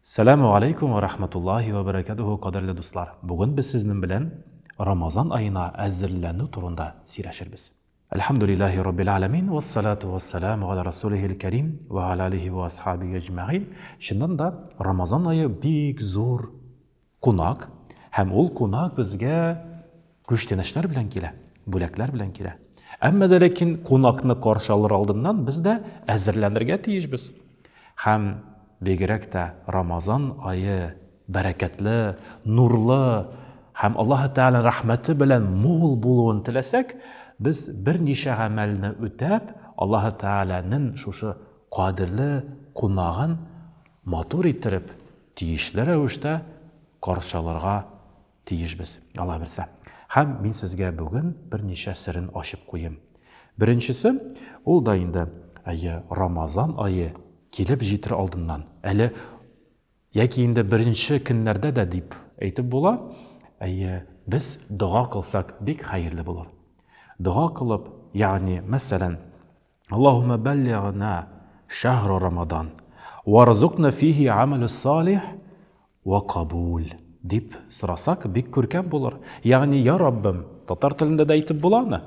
Сәламү алейкум ва рахматуллахи ва бәрәкәтүһү, кадерле дуслар! Бүген без сезнең белән Рамазан аена әзерләнү турында сөйләшербез. Әлхәмдүлилләһи раббил аләмин, вассалату вассаламу галя расулихил кәрим ва галя алихи ва асхабихи әҗмәгыйн. Чыннан да, Рамазан ае бик зур кунак, һәм ул кунак безгә күчтәнәчләр белән килә, бүләкләр белән килә. Әмма дә ләкин кунакны каршы алыр алдыннан без дә әзерләнергә тиешбез. Һәм бигрәк тә Рамазан ае бәрәкәтле, нурлы һәм Аллаһы Тәгаләнең рәхмәте белән мул булуын теләсәк, без берничә гамәлне үтәп, Аллаһы Тәгаләнең шушы кадерле кунагын матур иттереп, тиешле рәвештә каршы алырга тиешбез, Алла бирсә. Һәм мин сезгә бүген берничә серен ачып куйым. Беренчесе, ул да инде, әйе, Рамазан ае килеп җитер алдыннан, әле яки инде беренче көннәрдә дә дип әйтеп була, әйе, без дога кылсак бик хәерле булыр. Дога кылып, ягъни, мәсәлән, Аллаһумма баллигъна шәһра Рамадан, варзукна фихи амәле салих ва кабул дип сорасак, бик күркәм булыр. Ягъни, я Раббым, татар телендә дә әйтеп була аны.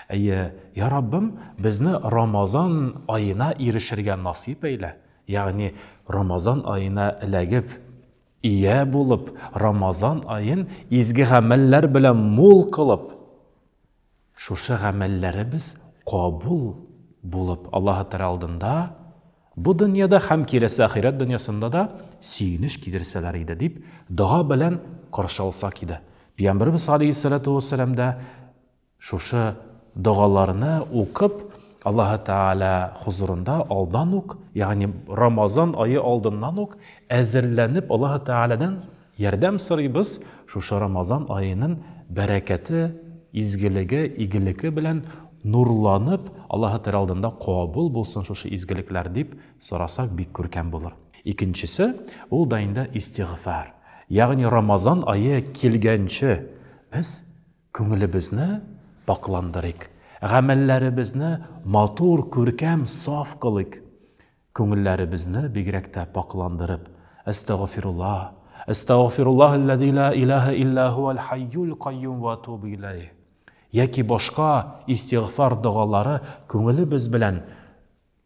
Әйе, я Раббым, безне Рамазан аена ирешергә насыйп әйлә. Ягъни, Рамазан аена эләгеп, ия булып, Рамазан аен изге гамәлләр белән мул кылып, Шушы гамәлләребез кабул булып, Аллаһы Тәгалә алдында бу дөньяда һәм киләсе ахирәт дөньясында да сөенеч китерсәләр иде, дип дога белән каршы алсак иде. Пәйгамбәребез алейһиссәләтү вәссәлам дә шушы догаларны укып, Аллаһы Тәгалә хозурында алдан ук, ягъни Рамазан ае алдыннан ук әзерләнеп, Аллаһы Тәгаләдән Ярдәм сорыйбыз, шушы Рамазан аенын бәрәкәте, изгелеге, игелеке белән нурланып, Аллаһы Тәгалә алдында кабул булсын шушы изгелекләр, дип сорасак, бик күркәм булыр. Икенчесе, ул да инде истигъфар. Ягъни Рамазан ае килгәнче без күңелебезне пакъландырыйк, гамәлләребезне матур, күркәм, саф кылыйк. Күңелләребезне бигрәк тә пакъландырып, Әстәгъфируллаһ, Әстәгъфируллаһ әлләзи лә илаһә илля һуәл хәййул кайюм вә әтүбү иләйһ. Яки башка истигъфар догалары күңелебез белән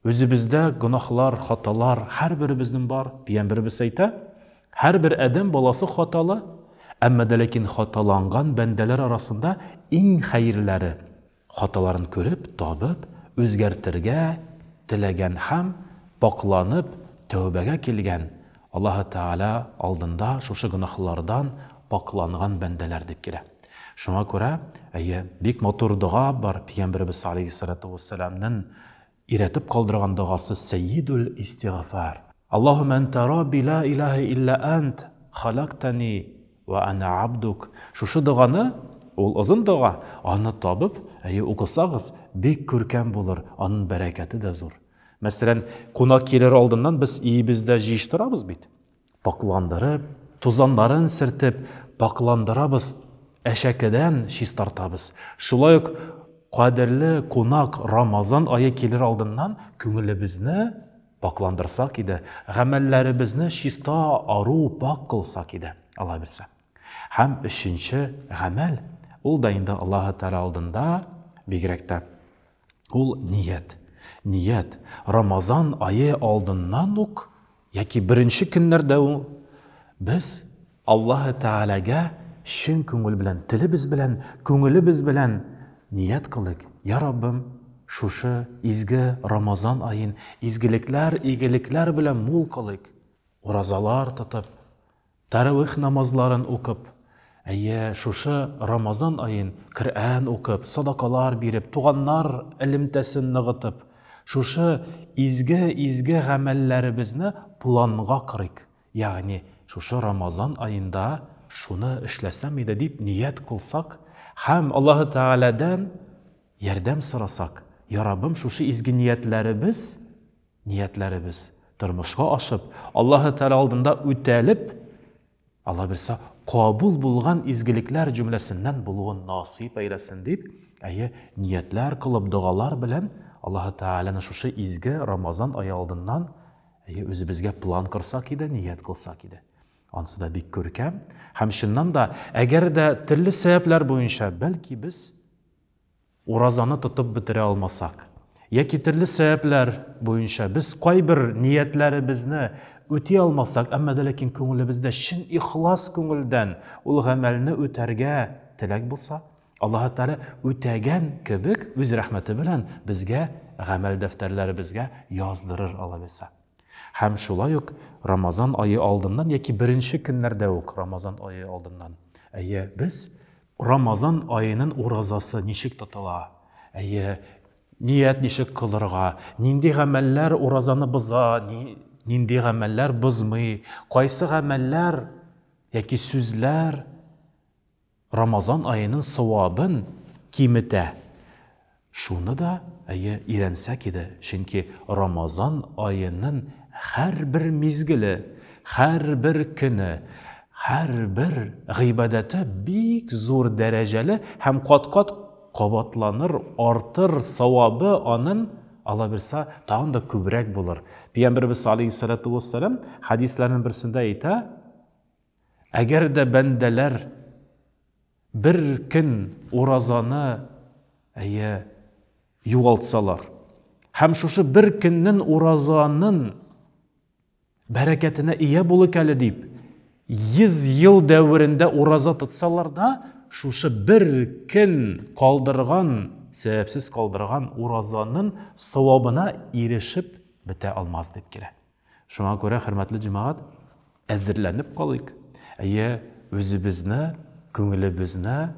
үзебездә гөнаһлар, хаталар һәрберебезнең бар, Пәйгамбәребез әйтә, һәрбер адәм баласы хаталы, әмма дә ләкин хаталанган бәндәләр арасында иң хәерләре, Хаталарын күреп, табып, үзгәртергә теләгән һәм, пакъланып, тәүбәгә килгән, Аллаһы Тәгалә алдында шушы гөнаһлардан пакъланган бәндәләр дип килә. Шуңа күрә, әйе, бик матур дога бар, Пәйгамбәребез алейһиссалату вәссәламнең Өйрәтеп калдырган догасы Сәййидул истигъфар. Аллаһуммә әнтә Рабби ла илаһә илля әнт, халактани вә әнә абдук. Шушы доганы, ул озын дога, аны табып, әйе, укысагыз, бик күркәм булыр, анын бәрәкәте дә зур. Мәсәлән, кунак килер алдыннан без өебездә җыештырабыз бит. Пакъландырып, тузаннарын сертеп, пакъландырабыз, әшәкедән чистартабыз. Шулай ук кадерле кунак Рамазан ае килер алдыннан күңелебезне пакъландырсак иде, гамәлләребезне чиста, ару, пакь кылсак иде, Алла бирсә. Һәм өченче гамәл, ул да инде Аллаһы Тәгалә алдында бигрәк тә ул ният. Ният. Рамазан ае алдыннан ук Яки беренче көннәрдә үк без Аллаһы Тәгаләгә чын күңел белән, телебез белән, күңелебез белән ният кылыйк, Я Раббым, шушы изге Рамазан аен изгелекләр, игелекләр белән мул кылыйк. Уразалар тотып, Тәравих намазларын укып, әйе, шушы Рамазан аен Коръән укып, садакалар биреп, туганнар элемтәсен ныгытып, шушы изге-изге гамәлләребезне планга корыйк. Ягъни, шушы Рамазан аенда шуны эшләсәм иде дип ният кылсак һәм Аллаһы Тәгаләдән ярдәм сорасак, Я Раббым, шушы изге ниятләребез Ниятләребез тормышка ашып, Аллаһы Тәгалә алдында үтәлеп, Алла бирсә, кабул булган изгелекләр җөмләсеннән булуын насыйп әйләсен дип, әйе, ниятләр кылып, догалар белән Аллаһы Тәгаләне шушы изге Рамазан ае алдыннан, Әйе, үзебезгә план корсак иде, ният кылсак иде. Ансы да бик күркәм. Һәм чыннан да, әгәр дә төрле сәбәпләр буенча, бәлки без уразаны тотып бетерә алмасак, яки төрле сәбәпләр буенча без кайбер ниятләребезне үти алмасак, әмма дә ләкин күңелебездә чын ихлас күңелдән ул гамәлне үтәргә теләк булса, Аллаһы Тәгалә үтәгән кебек үз рәхмәте белән безгә гамәл дәфтәрләребезгә яздырыр, алабирса. Һәм шулай ук Рамазан ае алдыннан яки беренче көннәрдә үк Рамазан ае алдыннан, әйе, без Рамазан аенын уразасы ничек тотыла, әйе, ният ничек кылырга, нинди гамәлләр уразаны боза, нинди гамәлләр бозмый, кайсы гамәлләр яки сүзләр Рамазан аеның савабын киметә. Шуны да, әйе, өйрәнсәк иде, чөнки Рамазан аеның һәрбер мизгеле, һәрбер көне, һәрбер гыйбадәте бик зур дәрәҗәле һәм кат-кат кабатланыр, артыр, савабы анын, Алла бирса, тагын да күбрәк булыр. Пәйгамбәребез алейһиссалату вассалам хәдисләрнең берсендә әйтә, Әгәр дә бәндәләр бер көн уразаны, әйе, югалтсалар һәм шушы бер көннен уразанын бәрәкәтенә ия булыйк әле дип, 100 ел дәверендә ураза тотсалар да, шушы бер көн калдырган, сәбәпсез калдырган уразанын савабына ирешеп бетә алмас дип килә. Шуңа күрә, хөрмәтле җәмәгать, әзерләнеп калыйк. Әйе, үзебезне, күңелебезне,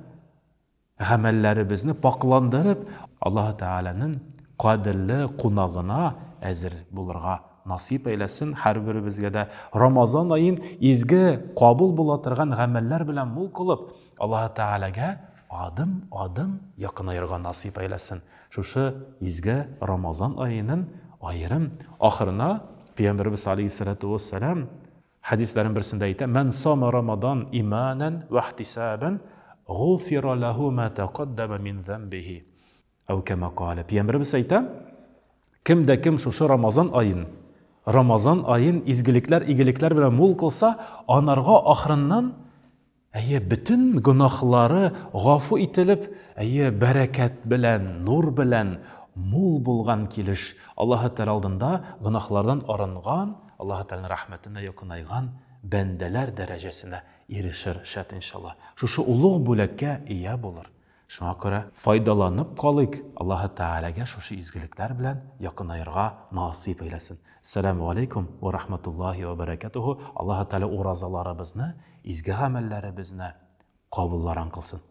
гамәлләребезне пакъландырып, Аллаһы Тәгаләнең кадерле кунагына әзер булырга насыйп әйләсен һәрберебезгә дә. Рамазан аен изге, кабул була торган гамәлләр белән мул кылып, Аллаһы Тәгаләгә адым-адым якынаерга насыйп әйләсен. Шушы изге Рамазан аенын аерым ахырына Пәйгамбәребез алейһиссалату вассалам хәдисләренең берсендә әйтә: "Мән сама Рамадан иманан ва ихтисабан, гуфира лаху ма тақаддама мин замбихи." Әү кама калә. Пәйгамбәребез әйтә: Кем дә кем шушы Рамазан аен, Рамазан аен изгелекләр, игелекләр белән мул кылса, анарга ахырыннан Әйе, бөтен гөнаһлары гафу ителеп, әйе, бәрәкәт белән, нур белән мул булган килеш, Аллаһы Тәгалә алдында гөнаһлардан арынган, Аллаһы Тәгаләнең рәхмәтенә якынайган бәндәләр дәрәҗәсенә ирешер, шәт, иншалла. Шушы олуг бүләккә ия булыр. Шуңа күрә файдаланып калыйк, Аллаһы Тәгаләгә шушы изгелекләр белән якынаерга насыйп әйләсен. Әссәләмү галәйкүм вә рахматуллаһи вә бәрәкәтүһү. Аллаһы Тәгалә уразаларыбызны, изге гамәлләребезне кабулларан кылсын.